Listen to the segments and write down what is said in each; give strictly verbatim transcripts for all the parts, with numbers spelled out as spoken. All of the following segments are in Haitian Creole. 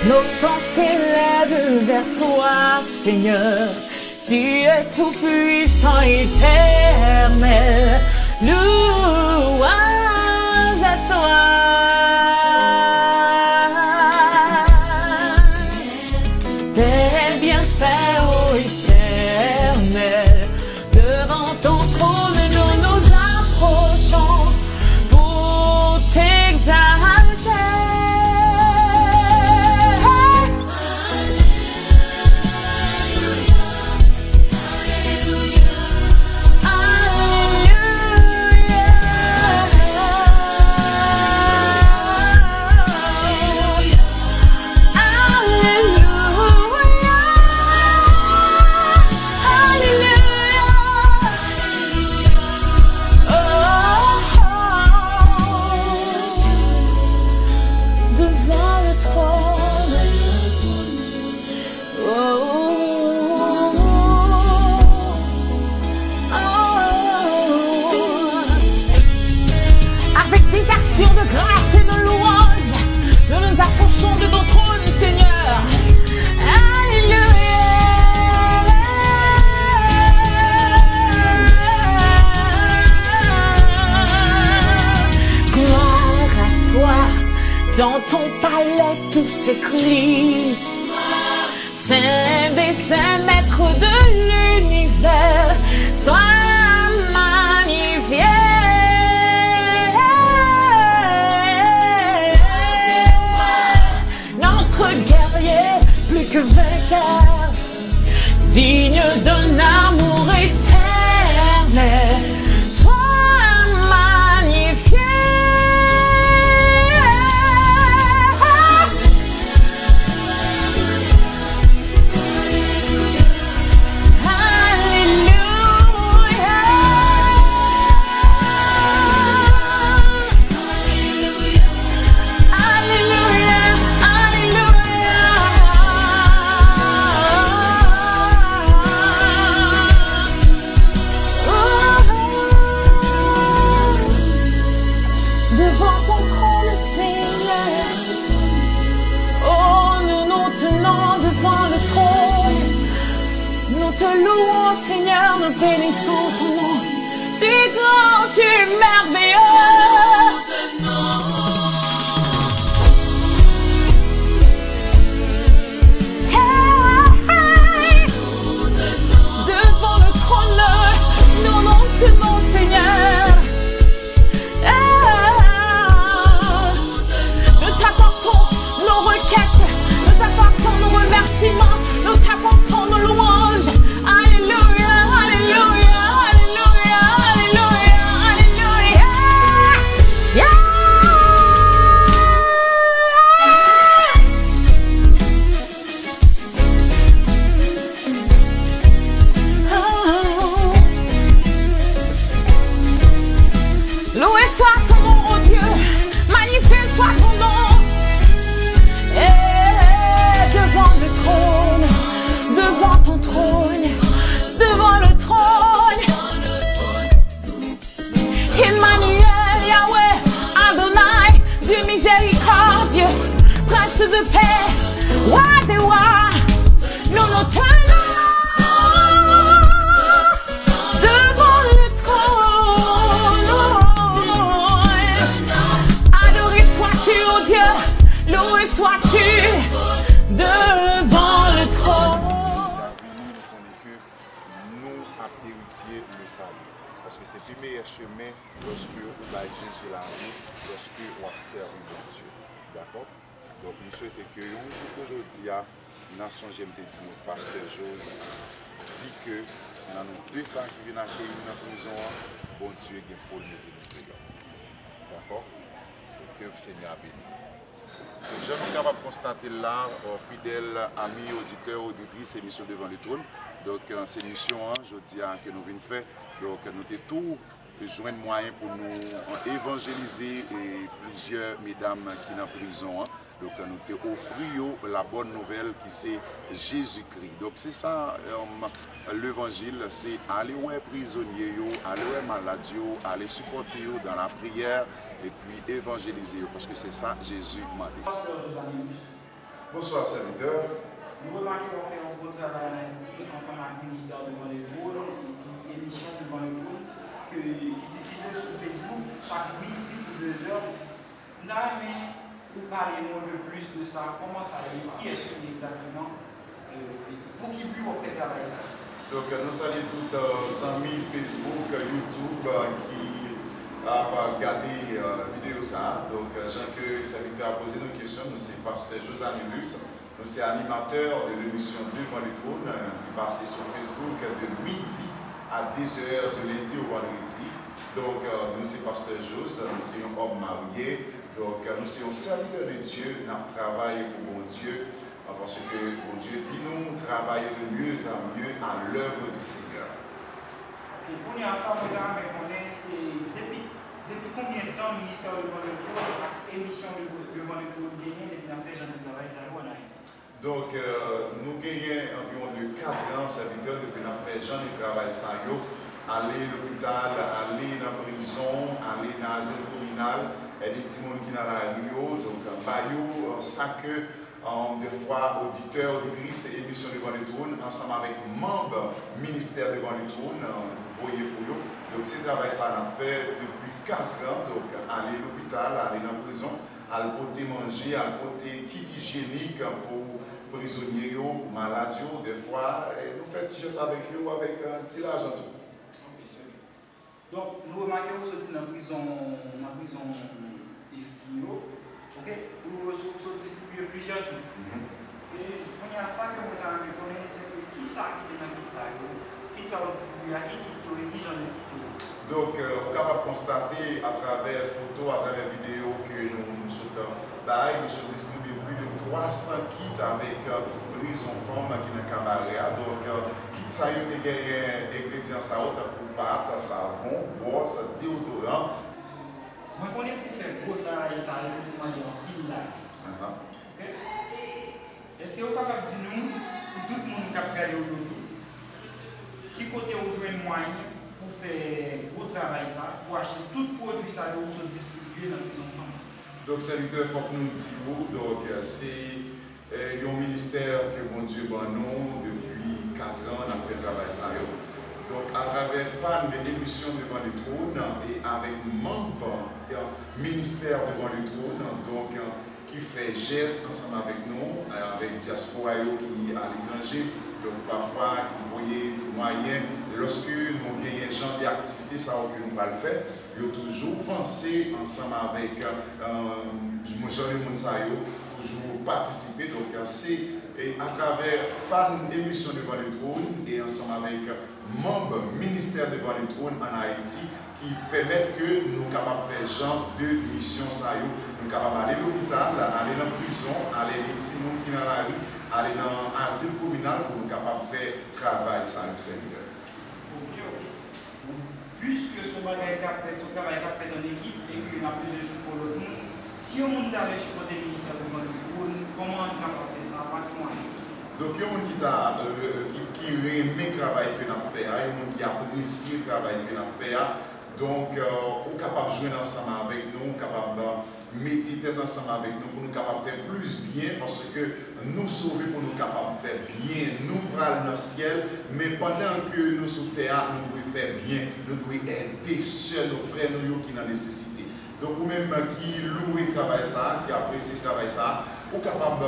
Nos chants s'élèvent vers toi, Seigneur. Tu es tout-puissant, éternel. Louange à toi. Tes bienfaits, ô Éternel, devant ton trône, nous nous approchons pour t'exalter. Alléluia. Alléluia. Oh, oh. Devant le trône. Oh, oh, oh. Avec des actions de grâce et de louange, nous nous approchons de ton trône, Seigneur. Alléluia. Gloire à toi, dans ton palais tout s'écrit. Saint des saints, maître de l'univers, sois magnifié. Notre guerrier, plus que vainqueur, digne d'un amour éternel, sois magnifié. Alléluia. Alléluia. Alléluia. Oh, devant ton trône, Seigneur. Oh, nous nous tenons devant le trône. Nous te louons, Seigneur, nous bénissons ton nom. Tu es grand, tu es merveilleux. Hey, hey, hey. Devant le trône, nous nous tenons, Seigneur. Ah, nous t'apportons nos requêtes, nous t'apportons nos remerciements, nous t'apportons nos louanges. Alléluia, alléluia, alléluia, alléluia, alléluia. Yeah. Loué soit ton nom, ô Dieu. Magnifié soit ton nom. Et devant le trône, devant ton trône, devant le trône. Emmanuel, Yahweh, Adonai, Dieu miséricordieux, Prince de paix, Roi des rois, nous nous tenons devant le trône. Adoré sois-tu, ô Dieu, loué sois-tu devant le trône. Nou ap eritye le salut. Paske se pi meyè chemen lòske ou bay Jezi lavi, lòske w ap sèvi Bondye. Dakò? Donk, m swete ke yon jou kou jodi a, n a sonje m te di nou, Pastè Joz di ke nan nou de sa ki vin akeyi m nan prizon an, Bondye gen pou l mete nou deyò. Dakò? Ke Senyè a beni nou. Jan nou kapab konstate l la, euh, fidèl ami, oditè, oditris emisyon Devant le Trône. Donk, euh, se misyon an, jodi a, ke nou vin fè. Donk, nou te tou jwenn mwayen pou nou, euh, evanjelize, e, plizyè medam ki nan prizon an. Donk, nou te ofri yo la bòn nouvèl ki se Jezikri. Donk, se sa, euh, levanjil, se ale wè prizonye yo, ale wè malad yo, ale sipòte yo dans la prière, epi evanjelize yo, paske se sa Jezi mande. Pasteur José Anilus, Bonswa, sèvitè. Nou remake w ap fè yon bon travay ann Ayiti ansanm ak Ministè Devan Letwòn epi emisyon Devan Letwòn ke, ki difize sou Facebook chak midi pou de zè. M ta renmen ou pale nou de plis de sa, kòman sa ye, kiyès ou ye egzakteman, e pou ki bi w ap fè travay sa a? Donk, nou salye tout zanmi Facebook, YouTube ki ap gade videyo sa a. Donk, jan ke sèvitè a poze nou kesyon, nou se pastè José Anilus. Nou se animatè de lemisyon Devan Letwòn ki pase sou Facebook de midi a de zè de lendi o vandredi. Donk, nou se pastè Jos, nou se yon òm marye. Donk, nou se yon sèvitè de Dye, n ap travay pou Bondye, paske Bondye di nou travay de mieux en mieux à l'œuvre du Seigneur. Ok, kounye a sa mwen ta renmen konnen se depi, depi konbyen tan Ministè Devan Letwòn ak emisyon Devan Letwòn genyen depi n ap fè jan de travay sa yo ann Ayiti? Donk, nou genyen anviwon de kat an, sèvitè, depi n ap fè jan de travay sa yo, ale lopital, ale nan prizon, ale nan azil kominal, ede timoun ki nan lari yo, donk, ba yo sa ke dèfwa oditè, oditris emisyon Devan Letwòn ansanm avèk manm ministè Devan Letwòn voye pou yo. Donk, se travay sa a n ap fè depi kat an, donk, ale lopital, ale nan prizon, al pote manje, al pote kit ijyenik pou prizonye yo, pou malad yo. Dèfwa, nou fè ti jès avèk yo, avèk ti lajan tou. Ok, se byen. Donk, nou remake ou soti nan prizon, nan prizon e fi yo, ok, ou sot distribye plizyè kit. Ok, kounye a sa ke mwen ta renmen konnen se ke kisa ki te nan kit sa yo, kit sa ou distribye a, ki kit yo ye, ki jan de kit yo ye. Donk, ou kapab konstate atravè foto, atravè videyo ke nou, nou sot bay, nou sot distribye plis de twa san kit avèk prizon fanm ki nan Kabarè a. Donk, kit sa yo te genyen engredyan sa yo, tankou pat, savon, bwòs, deyodoran. Mwen konnen pou fè gwo travay sa yo, ou mande anpil lajan. Ok? Èske ou kapab di nou, pou tout moun k ap gade w yo tou, ki kote ou jwenn mwayen pou fè gwo travay sa, pou achte tout pwodui sa yo ou sot distribye nan prizon fanm? Donk, sèvitè, fòk nou di w, donk, se yon ministè ke Bondye ban nou depi kat an, n ap fè travay sa yo. Donk, atravè fan emisyon Devan Letwòn e avèk manm ministè Devan Letwòn, donk, ki fè jès ansanm avèk nou, avèk dyaspora yo ki aletranje, donk, pafwa ki voye ti mwayen, lòske nou genyen jan de aktivite sa yo ke nou pral fè, yo toujou panse ansanm avèk jan de moun sa yo, toujou patisipe. Donk, se atravè fan emisyon Devan Letwòn e ansanm avèk manm ministè Devan Letwòn ann Ayiti ki pèmèt ke nou kapab fè jan de misyon sa yo. Nou kapab ale lopital, ale nan prizon, ale ede timoun ki nan lari, ale nan azil kominal pou nou kapab fè travay sa yo, sèvitè. Ok, ok. Bon, piske se yon bagay k ap fèt, se yon travay k ap fèt an ekip e ke n ap bezwen sipò lòt moun, si yon moun ta vle sipòte ministè Devan Letwòn, kòman n kapab fè sa, pa ki mwayen? Donk, yon moun ki ta, ki, ki renmen travay ke n ap fè a, yon moun ki apresye travay ke n ap fè a, donk, ou kapab jwenn ansanm avèk nou, ou kapab mete tèt ansanm avèk nou pou nou kapab fè plis byen, paske nou sove pou nou kapab fè byen. Nou pral nan syèl, men pandan ke nou sou tè a, nou dwe fè byen, nou dwe ede sè nou, frè nou yo ki nan nesesite. Donk, ou menm ki louwe travay sa a, ki apresye travay sa a, ou kapab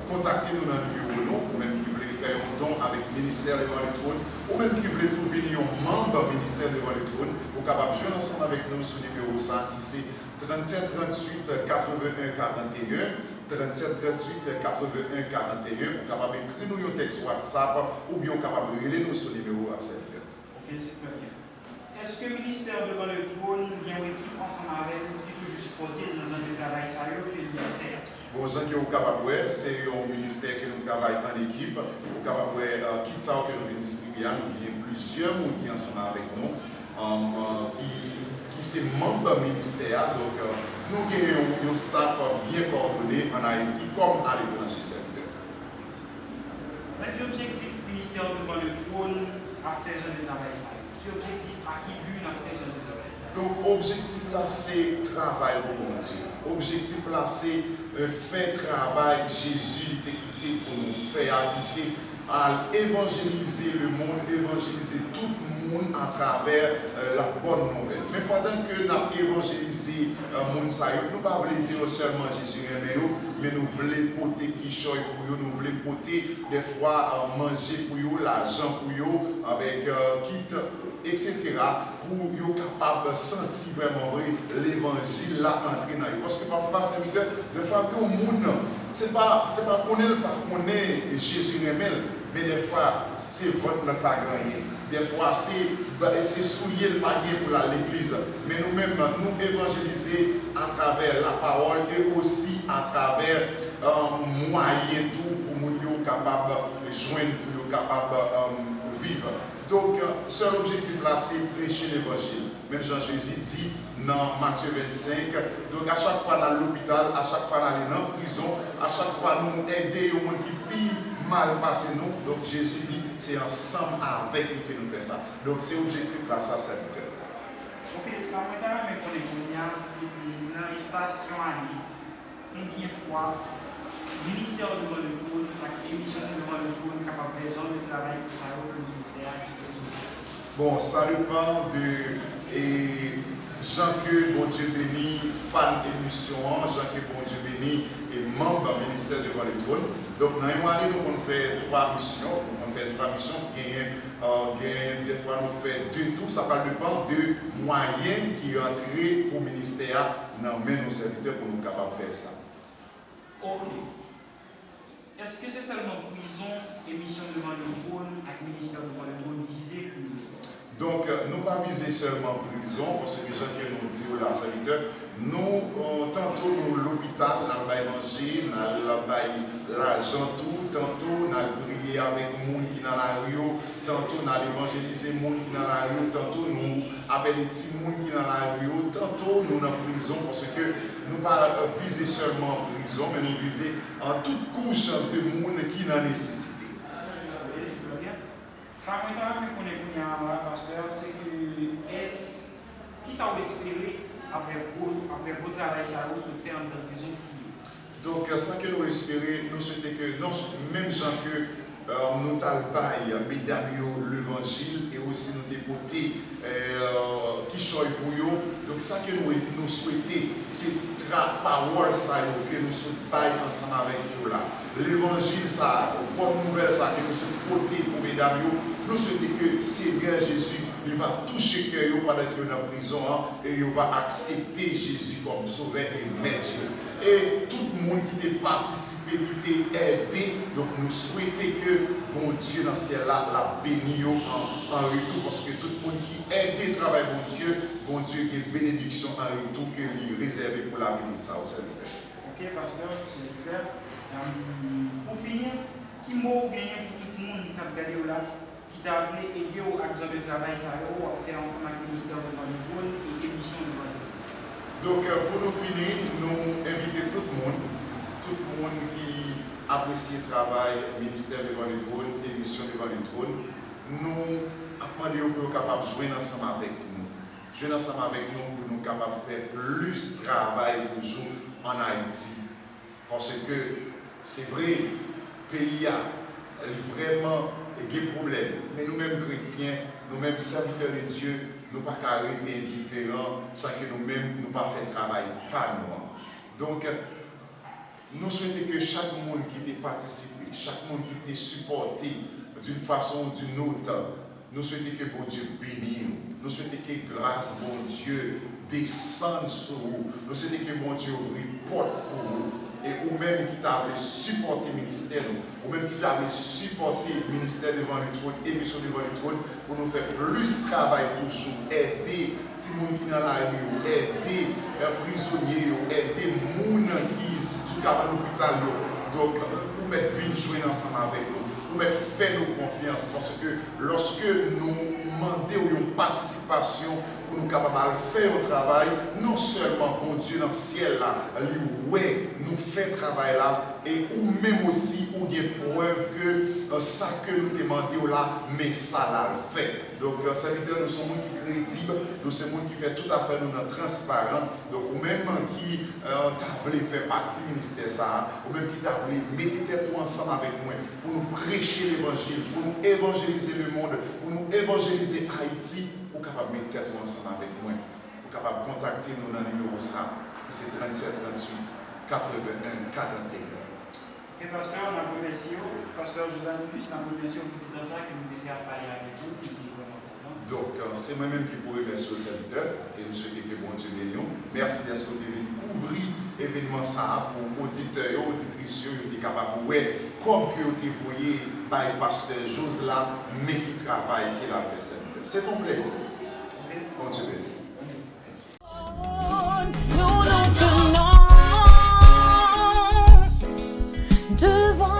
kontakte nou nan nimewo nou, ou menm ki vle fè yon don avèk ministè Devan Letwòn, ou menm ki vle tou vin yon manm ministè Devan Letwòn, ou kapab jwenn ansanm avèk nou sou nimewo sa a ki se tranntsèt tranntuit katrevenn en karanteyen, tranntsèt tranntuit katrevenn en karanteyen. Ou kapab ekri nou yon tèks WhatsApp oubyen ou kapab rele nou sou nimewo a, sèvitè. Ok, se trè byen. Èske Ministè Devan Letwòn gen yon ekip ansanm avè l ki toujou sipòte l nan jan de travay sa yo ke li ap fè a? Bon, jan ke ou kapab wè, se yon ministè ke nou travay an ekip. Ou kapab wè kit sa yo ke nou vin distribye a, nou gen plizyè moun ki ansanm avèk nou, ki, ki se manm ministè a. Donk, nou gen yon, yon staff byen kowòdone ann Ayiti kòm aletranje, sèvitè. Nan ki objektif Ministè Devan Letwòn ap fè jan de travay sa yo? Ki objektif, a ki bi n ap fè jan de travay sa yo? Donk, objektif la se travay pou Bondye. Objektif la se, euh, fè travay Jezi li te kite pou nou fè a, ki se al evanjelize lemonn, evanjelize tout moun atravè, euh, la bòn nouvèl. Men pandan ke n ap evanjelize, euh, moun sa yo, nou pa vle di yo sèlman Jezi renmen yo, men nou vle pote kichòy pou yo, nou vle pote dèfwa, euh, manje pou yo, lajan pou yo, avèk, euh, kit, etsetera, pou yo kapab santi vrèman vre levanjil la antre nan yo. Paske pafwa, sèvitè, dèfwa gen yon moun, se pa, se pa konnen l pa konnen Jezi renmen l, men dèfwa, se vant lan k pa gen anyen. Dèfwa, se, se soulye l pa gen pou l al legliz. Men nou menm, nou evanjelize atravè lapawòl e osi atravè, euh, mwayen tou pou moun yo kapab jwenn, pou yo kapab, euh, viv. Donk, sèl objektif la, se preche levanjil. Menm jan Jezi di nan Matye vennsenk. Donk, a chak fwa n al lopital, a chak fwa n ale nan prizon, a chak fwa nou ede yon moun ki pi mal pase nou, donk, Jezi di, se ansanm avèk li ke nou fè sa. Donk, se objektif la, sa, sèvitè. Ok, sa mwen ta renmen konnen kounye a, se nan espas yon ane, konbyen fwa Ministè Devant le Trône ak Emisyon Devant le Trône kapab fè jan de travay sa yo ke nou sot fè a ki trè sosyal? Bon, sa depan de, e, jan ke Bondye beni fan emisyon an, jan ke Bondye beni, e, manm Ministè Devant le Trône. Donk, nan yon ane, nou konn fè twa misyon. Nou konn fè twa misyon, genyen, euh, genyen dèfwa nou fè de tou. Sa pral depan de mwayen ki rantre pou ministè a nan men nou sèvitè pou nou kapab fè sa. Ok. Èske se sèlman prizon Emisyon Devant le Trône ak Ministè Devant le Trône vize pou yo? Donk, nou pa vize sèlman prizon, paske jan ke nou di w la, sèvitè, nou, euh, tanto nou lopital, n al bay manje, n al bay lajan tou, tanto n al priye avèk moun ki nan lari yo, tanto n al evanjelize moun ki nan lari yo, tanto nou ap ede timoun ki nan lari yo, tanto nou nan prizon, paske nou pa vize sèlman prizon, men nou vize, euh, tout kouch de moun ki nan nesesite. Ok, se trè byen. Sa mwen ta renmen konnen kounye a la, pastè, se ke èske, kisa w espere apre gwo, apre gwo travay sa yo sot fè anndan prizon fini? Donk, sa ke nou espere, nou swete ke, non, menm jan ke, euh, nou t al bay medam yo levanjil e osi nou te pote, euh, kichòy pou yo. Donk, sa ke nou, nou swete, se tra pawòl sa yo ke nou sot bay ansanm avèk yo la. Levanjil sa, bòn nouvèl sa ke nou sot pote pou medam yo, nou swete ke Senyè Jezi, li va touche kè yo pandan ke yo nan prizon an, e yo va aksepte Jezi kòm Sovè e Mèt yo. E tout moun ki te patisipe, ki te ede, donk nou swete ke Bondye nan syèl la, l ap beni yo an, an retou, paske tout moun ki ede travay Bondye, Bondye gen benediksyon an retou ke li rezève pou lavi moun sa yo, sèvitè. Ok, pastè, se sipè. Em, pou fini, ki mo w genyen pou tout moun k ap gade w la, ki ta vle ede w ak jan de travay sa yo w ap fè ansanm ak Ministè Devant le Trône e Emisyon Devant le Trône? Donk, euh, pou nou fini, nou envite tout moun, tout moun ki apresye travay Ministè Devant le Trône, Emisyon Devant le Trône, nou ap mande yo pou yo kapab jwenn ansanm avèk nou. Jwenn ansanm avèk nou pou nou kapab fè plis travay toujou ann Ayiti. Paske, se vre, peyi a, li vrèman gen pwoblèm. Men nou menm kretyen, nou menm sèvitè de Dye, nou pa ka rete endiferan san ke nou menm, nou pa fè travay pa nou an. Donk, nou swete ke chak moun ki te patisipe, chak moun ki te sipòte d'une façon ou d'une autre, nou swete ke Bondye beni w. Nou swete ke gras Bondye desann sou ou. Nou swete ke Bondye ouvri pòt pou ou. E ou menm ki ta vle sipòte ministè nou, ou menm ki ta vle sipòte Ministè Devant le Trône, Emisyon Devant le Trône, pou nou fè plis travay toujou, ede timoun ki nan lari yo, ede, eh, prizonye yo, ede moun ki sou kabann lopital yo. Donk, ou mèt vin jwenn ansanm avèk nou. Ou mèt fè nou konfyans, paske lòske nou mande w yon patisipasyon, pou nou kapab al fè yon travay, non sèlman Bondye nan syèl la, li wè nou fè travay la, e ou menm osi, ou gen prèv ke, euh, sa ke nou te mande w la, men sa l al fè. Donk, euh, sèvitè, nou se moun ki kredib, nou se moun ki fè tout afè nou nan transparan. Donk, ou menm ki, euh, ta vle fè pati ministè sa a, ou menm ki ta vle mete tèt ou ansanm avèk mwen pou nou preche levanjil, pou nou evanjelize lemonn, pou nou evanjelize Ayiti, ou kapab met tèt ou ansanm avèk mwen. Ou kapab kontakte nou nan nimewo sa, ki se tranntsèt tranntuit katrevenn en karanteyen. Ok, pastè, n ap remèsye w. Pastè José Anilus, n ap remèsye w pou ti tan sa ke nou te fè ap pale avèk ou, li te vrèman enpòtan. Donk, euh, se mwen menm ki pou remèsye w, sèvitè, e m swete ke Bondye beni w. Mèsi dèske w te vin kouvri evènman sa a pou oditè yo, oditris yo, yo te kapab wè kòb ke yo te voye bay pastè Jose la, men ki travay ke l al fè, sèvitè. Se yon plèzi. Ok. Bondye beni w. Mèsi. Nous nous tenons devant